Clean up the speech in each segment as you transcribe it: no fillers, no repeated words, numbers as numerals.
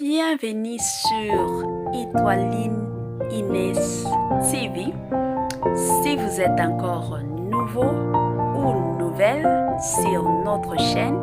Bienvenue sur Étoiline Inès TV. Si vous êtes encore nouveau ou nouvelle sur notre chaîne,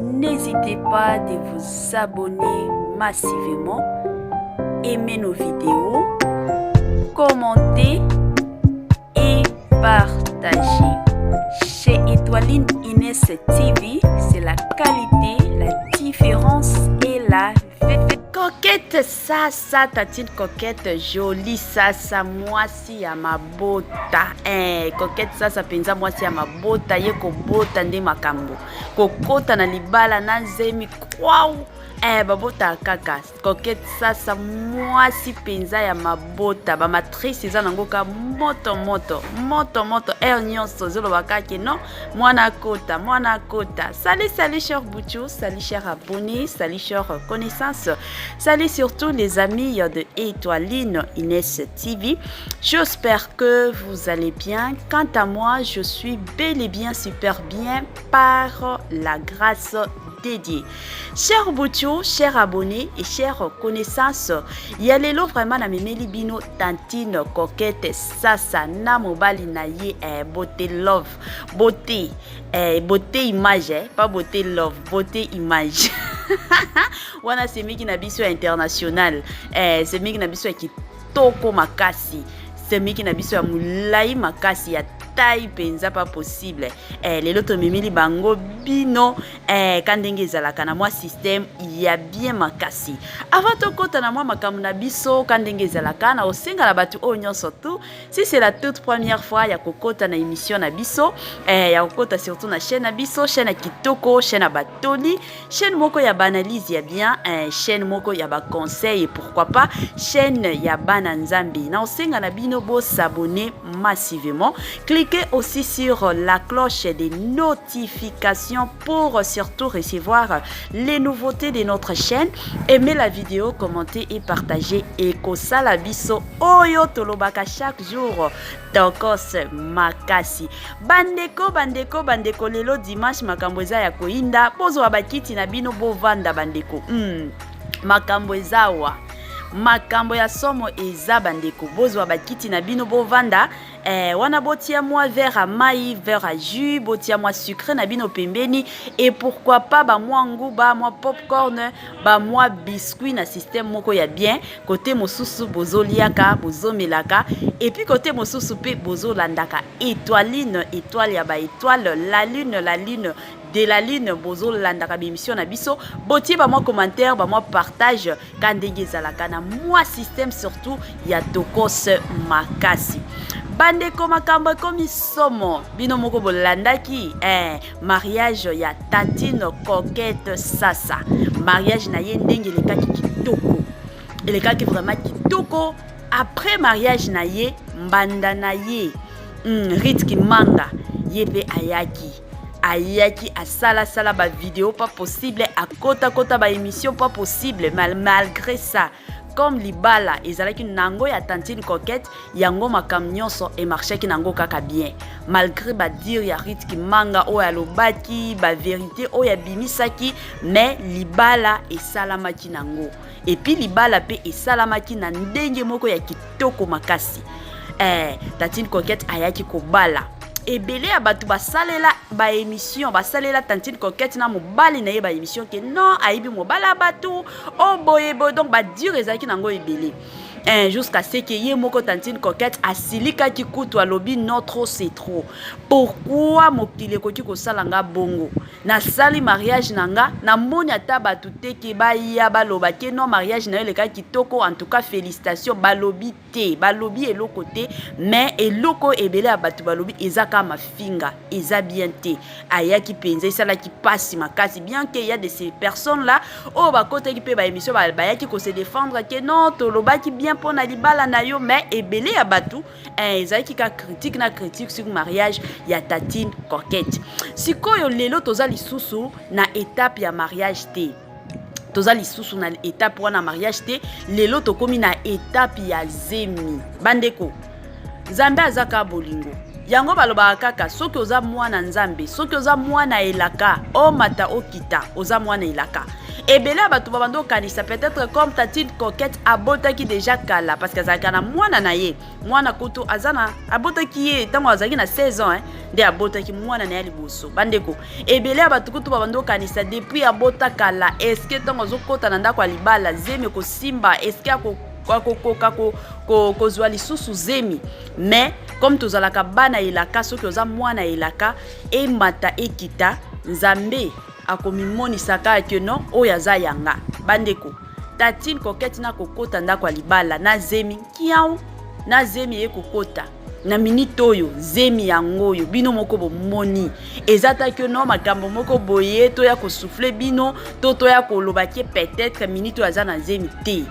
n'hésitez pas de vous abonner massivement, aimer nos vidéos, commenter et partager. Chez Étoiline Inès TV, c'est la qualité, la différence et la Coquette Sasa, tantine Coquette jolie Sasa, mwasi ya mabota eh, Coquette Sasa penza mwasi ya mabota, ye kobota nde makambo, kokota na libala na zemi kwau eh, babota kaka. Coquette Sasa mwasi penza ya mabota, ba matrice eza nango ka moto moto moto moto, heure nyonso ozoloba kaka non, mwana akota, mwana akota. Salut, salut cher Bouchou, salut cher abonné, salut cher connaissance, salut surtout les amis de Étoiline Inès TV. J'espère que vous allez bien. Quant à moi, je suis bel et bien super bien par la grâce dédiée. Cher Bouchou, cher abonné et chère connaissance, ya lelo vraiment na memeli bino tantine Coquette Sasa na mobali na ye eh, beauté love, beauté eh, beauté image eh, pas beauté love, beauté image. Wana semiki na biso international eh, semiki na biso ya kitoko makasi, semiki na biso ya molai makasi ya taille penza pas possible. Eh, lelo tomemeli bango bino eh, ka ndenge ezalaka na mwa système ya bien makasi. Avant tokota na mwa makambo na biso ka ndenge ezalaka, na osenga na bato oyo nyonso tout, si c'est la toute première fois ya kokota na émission na biso eh, ya kokota surtout na chaîne na biso, chaîne ya kitoko, chaîne ya batoli, chaîne moko ya baanalyse ya bien eh, chaîne moko ya baconseil et pourquoi pas chaîne ya bana nzambe, na osenga na bino bosabonner massivement, cliquez aussi sur la cloche des notifications pour surtout recevoir les nouveautés de notre chaîne. Aimez la vidéo, commentez et partagez. Et kosala biso oyo tolobaka chaque jour, tokos makasi. Bandeko, bandeko, bandeko, lelo dimanche makambo eza ya koinda, bozwa bakiti na bino bovanda bandeko. Makambo eza wa, makambo ya somo eza bandeko, bozwa bakiti na bino bovanda. Eh, wana botia mwa verre à mai, verre à jus, botia mwa sucré na bino pembeni et pourquoi pas ba mwa nguba, mwa popcorn, ba mwa biscuit na système moko ya bien. Côté mosusu bozoliaka, bozomelaka et puis côté mosusu pe bozolandaka Étoiline, étoile ya ba étoile, la lune, la lune de la lune, bozolandaka bémission na biso, botie ba mwa commentaire, ba mwa partage ka ndenge ezalaka na mwa système surtout ya tokos makasi. Bandeko, makambo ekomi somo, bino moko bolandaki eh, mariage ya tantine Coquette Sasa, mariage na ye ndenge elekaki kitoko, elekaki vraiment kitoko. Après mariage na ye, mbanda na ye Rit Kimanga ye mpe ayaki asalasala ba vidéo pas possible, akota-kota ba émission pas possible. Malgré ça, comme libala ezalaki nango ya tantine Coquette, yango makambo nyonso emarchaki nango kaka bien, malgré badire ya Rit Kimanga oyo alobaki, bavérité oyo abimisaki, mais libala esalamaki nango. Et puis libala mpe esalamaki na ndenge moko ya kitoko makasi. Eh, tantine Coquette ayaki kobala, ebele ya bato basalela baémission, basalela tantine Coquette na mobali na ye baémission ke non, ayebi mobali ya bato o boye boye, donc badire ezalaki nango ebele eh, jusqu'à ce que ye moko tantine Coquette asilikaki kutu, alobi non, trop c'est trop, pourquoi mokili ekoki kosala nga bongo? Nasali mariage na nga, namoni ata bato te ke baya baloba ke non, mariage na yo elekaki kitoko, en tout cas félicitation. Balobi te, balobi eloko te, mais eloko ebele ya bato balobi eza kaka mafinga, eza bien te. Ayaki mpenza, esalaki mpasi makasi, bien que ya de ces personnes là oyo bakotaki mpe baémission, bayaki kose défendre ke non, tolobaki bien mpo na libala na yo, mais ebele ya bato eh, ezalaki kaka critique na critique sur mariage ya tantine Coquette. Sikoyo lelo toza lisusu na étape ya mariage te, toza lisusu na étape wana mariage te, lelo tokomi na étape ya zemi. Bandeko, Nzambe aza kaka bolingo, yango balobaka kaka soki oza mwana Nzambe, soki oza mwana elaka, omata okita, oza mwana elaka. Ebele ya bato babanda okanisa peut-être comme Tantine Coquette abotaki déjà kala, parce que azalaka na mwana na ye. Mwana kutu aza na, abotaki ye ntango azalaki na 16 ans, hein, nde abotaki mwana na ye liboso. Bandeko, ebele ya bato kutu babanda okanisa depuis abota kala, est-ce ntango azokɔta na ndako ya libala, zemi ekosimba? Est-ce akokoka kozwa lisusu zemi? Mais comme tozalaka bana elaka, soki oza mwana elaka, emata ekita, Nzambe akomimonisa kaka ke non, oyo aza yanga. Bandeko, Tantine Coquette na kokota ndako ya libala na zemi kiau, na zemi ye kokota na minute oyo, zemi yango oyo bino moko bomoni. Eza ta ke no makambo moko boye toya kosouffler bino to toya koloba ke peut-être minute oyo aza na zemi te.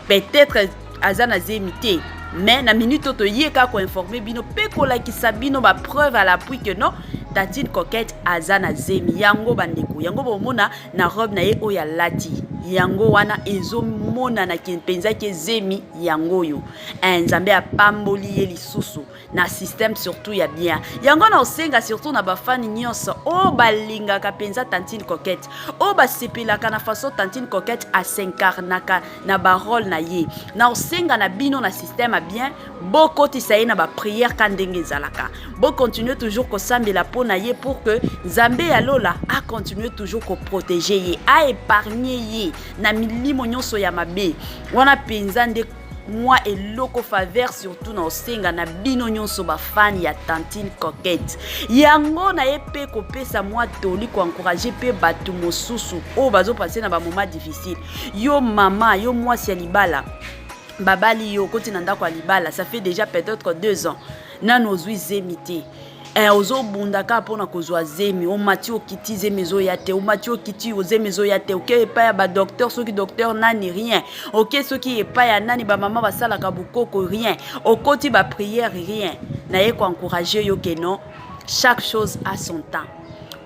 Peut-être aza na zemi te, mais na minute oyo toye kaka koinformer bino mpe kolakisa bino bapreuve à l'appui que non, Tantine Coquette aza na zemi yango. Bandeko, yango bomona na robe na ye oyo alati, yango wana ezomonana mpenza ke zemi yango oyo. Nzambe apamboli ye lisusu na système surtout ya bien. Yango na osenga surtout na bafani nyonso oyo balingaka mpenza Tantine Coquette, oyo basepelaka na façon Tantine Coquette as'incarnaka na barôle na ye, na osenga na bino na système ya bien, bokotisa ye na baprière ka ndenge ezalaka. Bocontinue toujours kosambela mpo na ye pour que Nzambe ya lola acontinue toujours koprotéger ye, aépargne ye na milimo nyonso ya mabe. Wana mpenza nde mwa eloko faveur surtout na osenga na bino nyonso bafani ya Tantine Coquette. Yango na ye mpe kopesa mwa toli, koencourager mpe bato mosusu oyo bazopasser na bamoment difficile. Yo mama, yo mwasi ya libala, babali yo, okoti na ndako ya libala, ça fait déjà peut-être 2 ans, nano ozwi zemi te. Ozobunda kaka mpona kozwa zemi. Omati, okiti, zemi ezoya te. Omati, okiti, zemi ezoya te. Oke epai ya badocteur, soki docteur nani, rien. Oke soki epai ya nani, bamama basalaka bokoko, rien. Okoti baprière, rien. Naye koencourager yo ke non, chaque chose a son temps.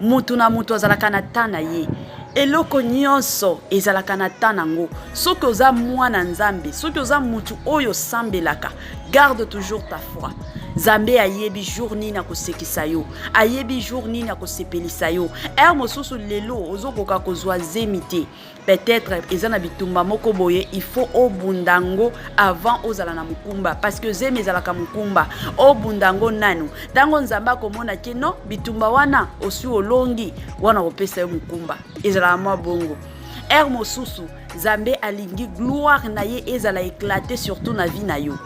Mutu na mutu azalaka na temps na ye. Eloko nyonso ezalaka na temps nango. Soki oza mwana Nzambe, soki oza mutu oyo osambelaka, garde toujours ta foi. Nzambe ayebi jour nini akosekisa yo, ayebi jour nini akosepelisa yo. Heure mosusu lelo ozokoka kozwa zemi te, peut-être eza na bitumba moko boye, il faut obunda yango avant ozala na mokumba, parce que zemi ezalaka mokumba. Obunda yango nanu. Ntango Nzambe akomona ke non, bitumba wana osi olongi, wana kopesa yo mokumba. Ezalaka mwa bongo. Heure mosusu Nzambe alingi gloire na ye ezala éclate surtout na vie na yo.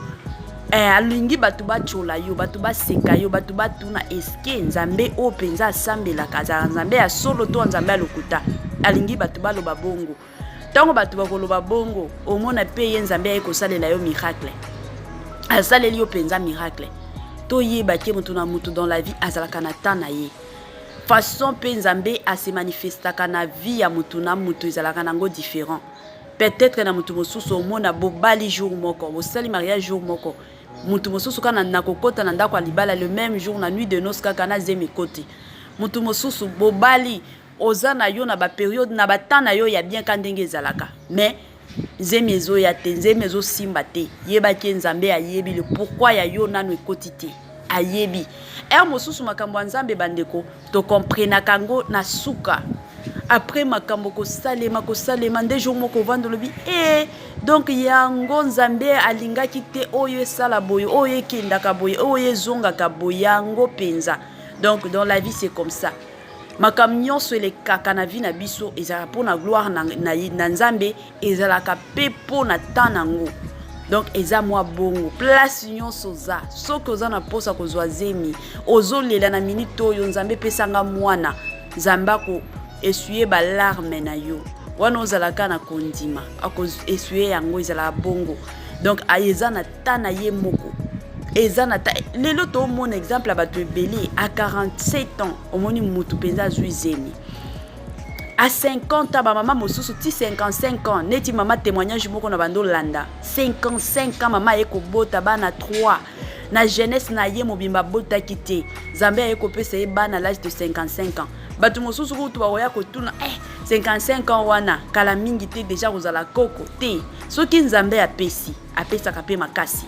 Alingi bato batyola yo, bato baseka yo, bato batuna: eske Nzambe oyo mpenza asambelaka azalaka Nzambe ya solo to Nzambe ya lokuta? Alingi bato baloba bongo. Ntango bato bakoloba bongo, omona mpe ye Nzambe aye kosalela yo miracle, asaleli yo mpenza miracle. Toyeba ke moto na moto dans la vie azalaka na temps na ye. Façon mpe Nzambe ase manifestaka na vie ya motu na moto ezalaka nango différent. Peut-être na motu mosusu omona bobali jour moko, bosali mariage jour moko, motu mosusu kaka na kokɔta na ndako ya libala, le même jour na nuit de noce kaka na zemi ekoti. Motu mosusu bobali, oza na yo na bapériode na batemps na yo ya bien ka ndenge ezalaka, mais nzemi ezoya te, nzemi ezosimba te. Yebaki Nzambe ayebi le pourquoi ya yo nano ekoti te, ayebi. Heure mosusu makambo ya Nzambe, bandeko, tokomprenaka yango na suka, après makambo kosalema kosalema nde jour moko ovanda, olobi: e donc yango Nzambe alingaki te oyo esala boye, oyo ekendaka boye, oyo ezongaka boye, yango mpenza. Donc dans la vie, c'est comme ça. Makambo nyonso elekaka na vie na biso ezalaka mpo na gloire na Nzambe, ezalaka mpe mpo na temps nango. Donc eza mwa bongo. Place nyonso oza, soki oza na mposa kozwa zemi, ozolela na minute oyo: "Nzambe, epesanga mwana", Nzambe ako essuyer balarmes na yo. Wana ozalaka na kondima, akoessuyer yango. Ezalaka bongo. Donc eza na ta na ye moko, eza na ta. Lelo toomona exemple ya bato ebele à 47 ans, omoni mutu mpenza azwi zemi à 50 ans, bamama mosusu ti 55 ans. Neti mama témoignage moko na bando olanda, 55 ans, mama aye kobota bana 3. Na jeunesse na ye mobimba abotaki te, Nzambe aye kopesa ye bana l'âge de 55 ans. Bato mosusu kutu bakoya kotuna: 55 ans wana kala mingi te, déjà kozala koko te? Soki Nzambe apesi, apesaka mpe makasi,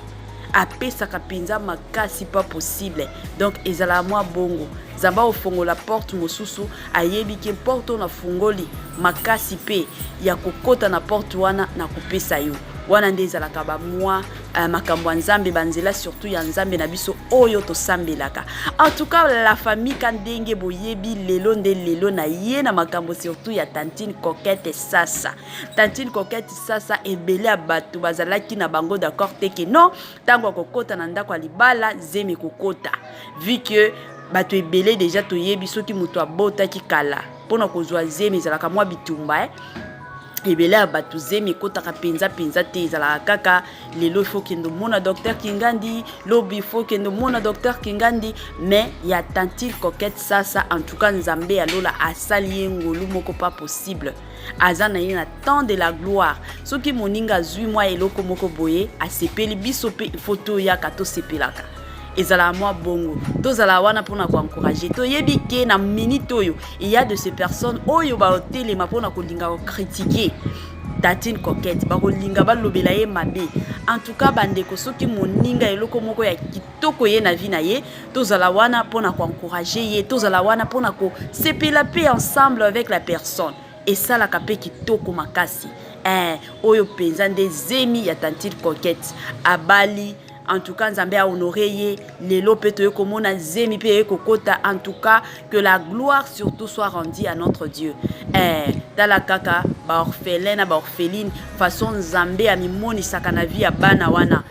apesaka mpenza makasi, pas possible. Donc ezalaka mwa bongo. Nzambe akofongola porte mosusu, ayebi ke porte oyo nafungoli makasi mpe ya kokota na porte wana nakopesa yo. Wana nde ezalaka ba mwa makambo ya Nzambe, banzela surtout ya Nzambe na biso oyo tosambelaka. En tout cas la famille, ka ndenge boyebi, lelo nde lelo na ye na makambo surtout ya Tantine Coquette Sasa. Tantine Coquette Sasa, ebele ya bato bazalaki na bango d'accord te ke non, ntango akokɔta na ndako ya libala, zemi ekokɔta, vu que bato ebele déjà toyebi soki moto abotaki kala, mpona kozwa zemi ezalaka mwa bitumba, eh? Ebele ya bato zemi ekɔtaka mpenza mpenza te, ezalaka kaka lelo ifo kende omona docteur Kingandi, lobi ifo kende omona docteur Kingandi. Mais ya Tantine Coquette Sasa, en tout cas Nzambe ya lola asali ye ngolu moko pas possible. Aza na ye na temps de la gloire. Soki moninga azwi mwa eloko moko boye, asepeli, biso mpe ifo toyaka tosepelaka. Ezalaka mwa bongo, tozala wana mpona koencourager. Toyebi ke na minute oyo il y a de ces personnes oyo baotelema mpona kolinga kocritiquer Tantine Coquette, bakolinga balobela ye mabe. En tout cas bandeko, soki moninga eloko moko ya kitoko ye na vie na ye, tozala wana mpona koencourager ye, tozala wana mpona kosepela mpe ensemble avec la personne. Esalaka mpe kitoko makasi. Oyo mpenza nde zemi ya Tantine Coquette. Abali, en tout cas Nzambe ahonorer ye. Lelo mpe toye komona zemi mpe eye kokota. En tout cas, que la gloire surtout soit rendue à notre Dieu. Tala kaka baorphelin na baorpheline, façon Nzambe amimonisaka na vie ya bana wana,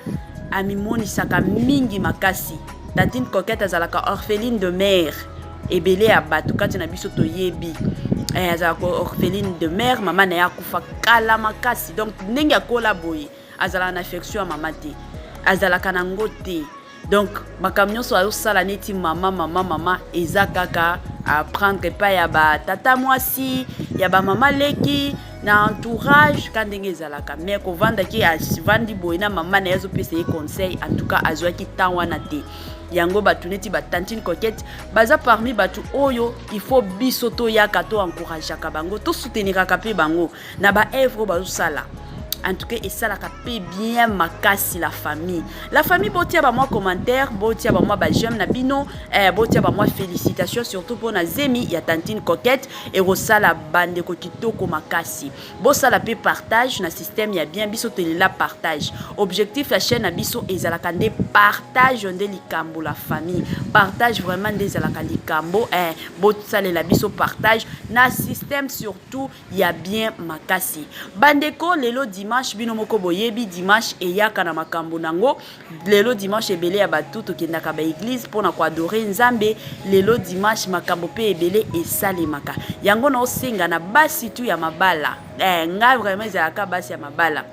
amimonisaka mingi makasi. Tantine Coquette azalaka orpheline de mère. Ebele ya bato kati na biso toyebi, azalaka orpheline de mère. Mama na ye akufa kala makasi, donc ndenge akola boye, azalaka na affection ya mama te, azalaka nango te. Donc makambo nyonso azosala neti mama, mama, mama, eza kaka apprendre epai ya batata mwasi, ya bamama leki, na entourage, ka ndenge ezalaka. Mais kovandaki, avandi boye na mama na ye, azopesa ye conseil, en tout cas azwaki temps wana te. Yango bato neti batantine Coquette baza parmi bato oyo il faut biso toyaka toencourageaka bango, tosouteniraka mpe bango na baœuvre oyo bazosala. En tout cas esalaka mpe bien makasi. La famille, la famille, botia bamwa commentaire, botia bamwa baj'aime na bino, botia bamwa félicitation surtout mpona zemi ya Tantine Coquette. Ekosala bandeko kitoko makasi. Bosala mpe partage na système ya bien. Biso tolela partage. Objectif ya chaîne na biso ezalaka nde partage nde likambo. La famille, partage vraiment nde ezalaka likambo. Bosalela biso partage na système surtout ya bien makasi. Bandeko, lelo dimanche, bino moko boyebi dimanche eyaka na makambo nango. Lelo dimanche, ebele ya bato tokendaka baéglise mpona koadorer Nzambe. Lelo dimanche, makambo mpe ebele esalemaka. Yango na osenga na basi tu ya mabala, ngai vraiment ezalaka basi ya mabala,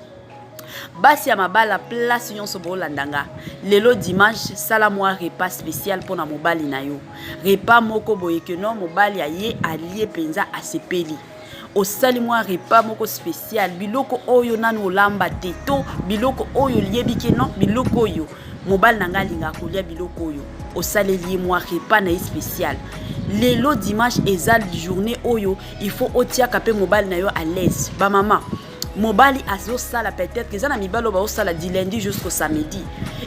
basi ya mabala, place nyonso boolanda nga lelo dimanche, sala mwa repas spécial mpona mobali na yo. Repas moko boye ke no mobali aye alie mpenza asepeli. Osali mwa repas moko spécial, biloko oyo nanu olamba te, to biloko oyo oyebi ke non, biloko oyo mobali na ngai alingaka kolia biloko oyo. Osaleli ye mwa repas na ye spécial. Lelo dimanche eza journée oyo il faut otiaka mpe mobali na yo à l'aise. Bamama, mobali azosala, peut-être eza na mibali oyo baosala du lundi jusqu'au samedi,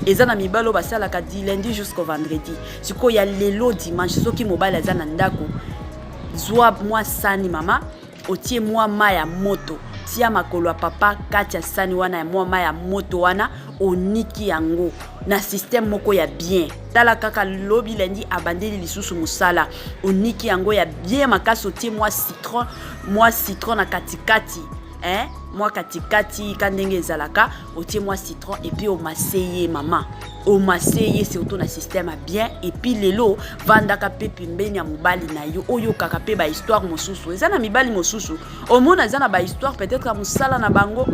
eza na mibali oyo basalaka du lundi jusqu'au vendredi. Sikoyo ya lelo dimanche, soki mobali aza na ndako, zwa mwa sani, mama, otie mwa mai ya moto, tia makolo ya papa kati ya sani wana ya mwa mai ya moto wana, oniki yango na système moko ya bien. Tala kaka lobi lundi abandeli lisusu mosala, oniki yango ya bien makasi, otie mwa citron, mwa citron na katikati, eh? Mwa katikati ka ndenge ezalaka, otie mwa citron et puis omasser ye, mama, omasser ye surtout na système ya bien. Et puis lelo vandaka mpe pembeni ya mobali na yo, oyokaka mpe bahistoire mosusu. Eza na mibali mosusu omona eza na bahistoire peut-être ya mosala na bango,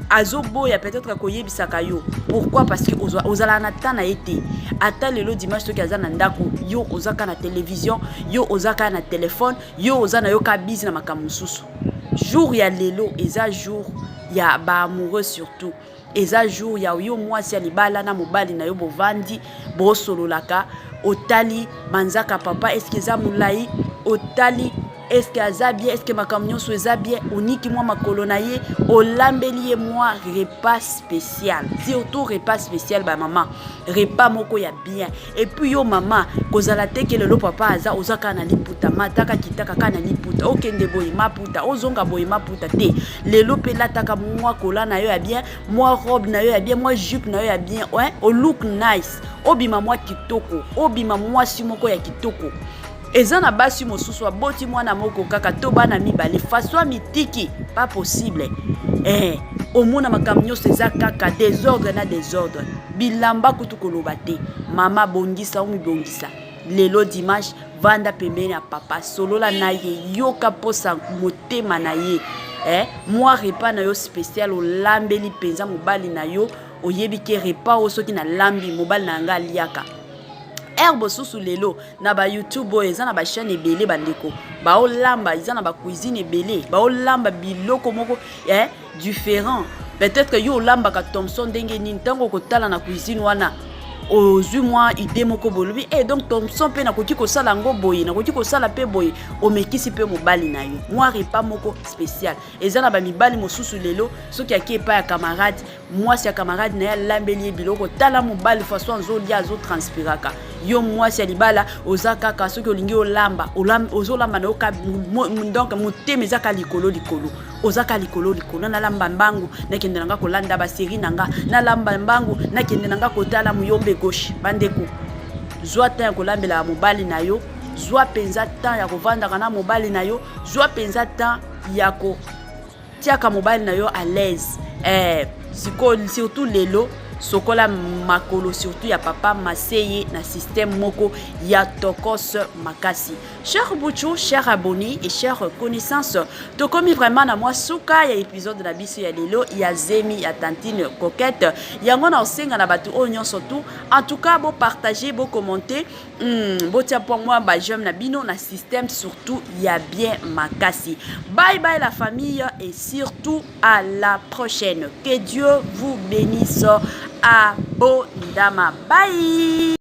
azoboya peut-être koyebisaka yo. Pourquoi? Parce que ozalaka na temps na ye te. Ata lelo dimanche, soki aza na ndako, yo oza kaka na télévision, yo oza kaka na telefone, yo oza na yo kaka busy na makambo mosusu. Jour ya lelo eza jour ya baamoureux, surtout eza jour ya yo mwasi ya libala na mobali na yo, bovandi, bosololaka, otali manzaka papa eske eza molai, otali. Eske aza bien? Eske makambo nyonso eza bien? Oniki mwa makolo na ye, olambeli ye mwa repas spécial, surtout repas spécial bamama, repas moko ya bien. Et puis yo mama, kozala te ke lelo papa aza, oza kaka na liputa, mataka kitaka kaka na liputa, okende boye maputa, ozonga boye maputa te. Lelo mpe lataka mwa kola na yo ya bien, mwa robe na yo ya bien, mwa jupe na yo ya bien, ouais, olook nice, obima mwa kitoko, obima mwasi moko ya kitoko. Eza na basi mosusu aboti mwana moko kaka to bana mibale, façon mitiki, pas possible. Omona makambo nyonso eza kaka désordre na désordre, bilamba kutu koloba te. Mama, bongisa, omibongisa. Lelo dimanche, vanda pembeni ya papa, solola na ye, yoka mposa motema na ye. Mwa repas na yo spécial olambeli mpenza mobali na yo, oyebi ke repas oyo soki nalambi, mobali na yanga aliaka heure mosusu. Lelo na baYouTube oyo eza na bachaîne ebele, bandeko baolamba, eza na bacuisine ebele, baolamba biloko moko différent. Peut-être yo olambaka thomson ndenge nini, ntango okotala na cuisine wana, ozwi mwa idée moko boye, olobi e donc thomson mpe nakoki kosala yango boye, nakoki kosala mpe boye. Omekisi mpe mobali na yo mwa repas moko spécial. Eza na bamibali mosusu lelo, soki ake epai ya camarade, mwasi ya camarade na ye alambeli ye biloko, tala mobali façon azolia, azotranspiraka. Yo mwasi ya libala, oza kaka soki olingi olamba, ozolamba na yo, donc motema eza ka likolo likolo, oza ka likolo likolo. Nalamba mbangu, nakende na nga kolanda basérie na nga, nalamba mbangu, nakende na nga kotala muyombe gauche. Bandeko, zwa temps ya kolambela mobali na yo, zwa mpenza temps ya kovandaka na mobali na yo, zwa mpenza temps ya kotiaka mobali na yo à l'aise. Sikoyo surtout lelo, sokola makolo surtout ya papa Maseye na système moko ya tokos makasi. Cher Buchu, cher abonné et cher connaissance, tokomi vraiment na mwa suka ya épisode na biso ya lelo ya zemi ya tantine Coquette. Yango na osenga na bato oyo nyonso tout, en tout cas bopartage, bocommenter, botia mpo mwa baj'aime na bino na système surtout ya bien makasi. Bye bye la famille et surtout à la prochaine. Que Dieu vous bénisse abondamment. Bye.